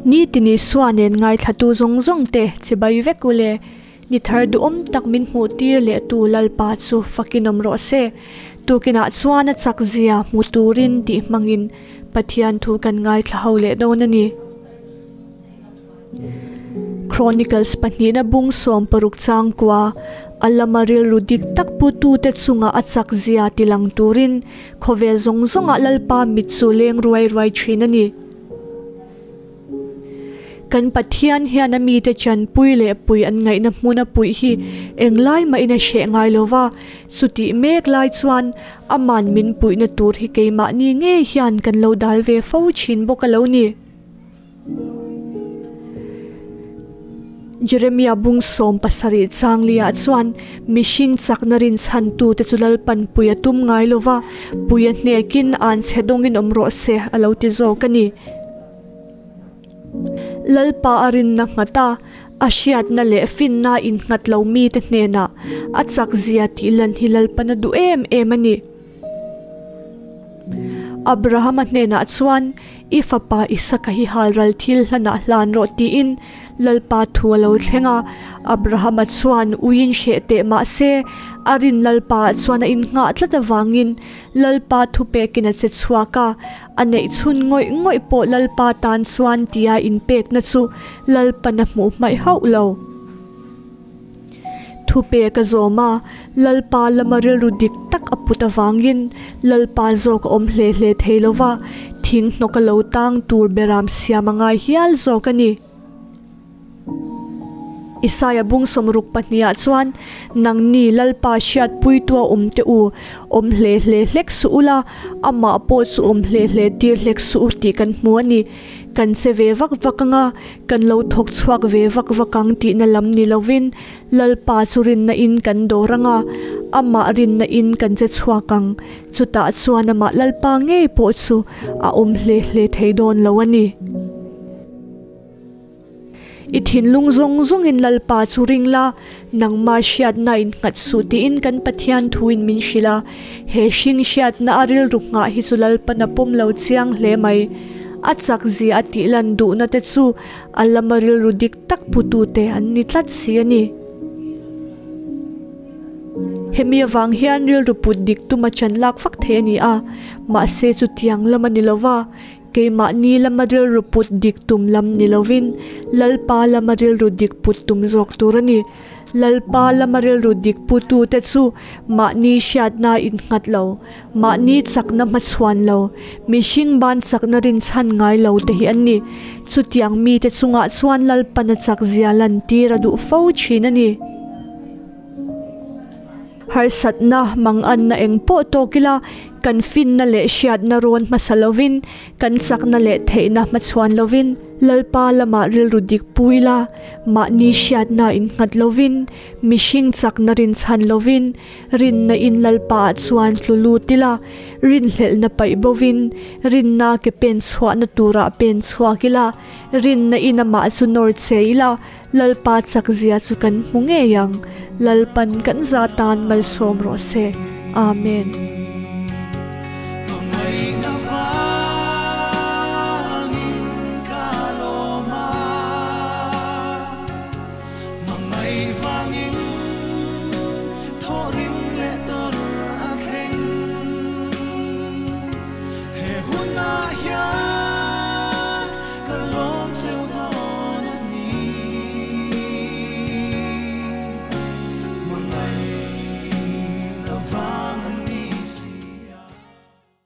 Nitin Isua nen ngaithlatu zawng zawng te chibai vek ule. Ni thar duhawm tak min hmuh tir leh tu Lalpa chu fakin awm rawh se. Tukinah chuan a chak zia hmu turin tih hmangin Pathian thu kan ngaithla ho leh dawn a ni. Chronicles pahnihna bung 16 changkua a lama rilru dik tak putute chunga a chak zia tilang turin khawvel zawng zawngah Lalpa mit chu leng ruai ruai thin a ni. Kan Pathian hian a mite chanpui leh pui an ngaihna hmuna puih hi englai mahin a hreh ngai lo va, chutih mek lai chuan aman min puihna tur hi keimahni ngei hian kan lo dal ve fo thin bawk a lo ni. Jeremia bung 17 changlia chuan mihring chakna rin chhan tu te chu Lalpan pui a tum ngai lo va, pui a hnekin an chhe dawngin awm rawh se a lo ti zawk a ni. Lalpa a rinna nghat a, a hriatna leh finna innghat lo mite hnenah a chak zia tih lan hi Lalpan a duh em em a ni. Abrahama hnenah chuan i fapa Isaka hi halral thil hlanah hlan rawh tiin Lalpa thu a lo thleng a. Abrahama chuan uiin hreh teh mah se a rin Lalpa ah chuan a innghah tlat avangin Lalpa thu pekin a che chhuak a. A neih chhun ngawih ngawih pawh Lalpa tan chuan tia inpekna chu Lalpan a hmuh hmaih hauh lo. Thu pek a zawm a, Lalpa lama rilru dik tak a put avangin Lalpa zawk a awm hle hle thei lo va, thing hnawk a lo tang tur beram siam a ngai hial zawk a ni. Isaia bung 62 ah chuan nangni Lalpa hriatpuitu a awm te u, awm hle hle hlek suh ula, amah pawh chu awm hle hle tir hlek suh u tih kan hmu a ni. Kan che ve vak vak anga, kan lo thawk chhuak ve vak vak ang tihna lam ni lovin Lalpa chu rinna in kan dawr anga, amah rinna in kan che chhuak ang. Chutah chuan amah Lalpa ngei pawh chu a awm hle hle thei dawn lo a ni. I thinlung zawng zawngin Lalpa chu ring la, nangmah hriatna innghat suh tiin kan Pathian thuin min hrilh a. He hring hriatna a rilru nghah hi chu Lalpan a pawm lo chiang hle mai. A chak zia a tih lan duhna te chu a lama rilru dik tak putute an ni tlat si a ni. Hemi avang hian rilru put dik tuma chan lak vak thei a ni a, mahse chutiang lam a ni lova. Keimahni lama rilru put dik tum lam ni lovin Lalpa lama rilru dik put tum zawk tur a ni. Lalpa lama rilru dik putute chu mahni hriatna innghat lo, mahni chakna hmachhuan lo, mihring ban chakna rinchhan ngai lo te hi an ni. Chutiang mite chungah chuan Lalpana chakzia lantir a duh fo thin a ni. Harsatna manganna eng pawh tawk ila, kan finna leh hriatna rawn hmasa lovin, kan chakna leh theihna hmachhuan lovin, Lalpa lamah rilru dik pu ila, mahni hriatna innghat lovin, mihring chakna rinchhan lovin, rinna in Lalpa ah chuan tlu lut ila, rinhlelhna paih bovin, rinna ke pen chhuahna turah pen chhuak ila, rinna in amah chu nawr che ila, Lalpa chakzia chu kan hmu ngei ang. Lalpan kan za tan malsawm rawh se. Amen.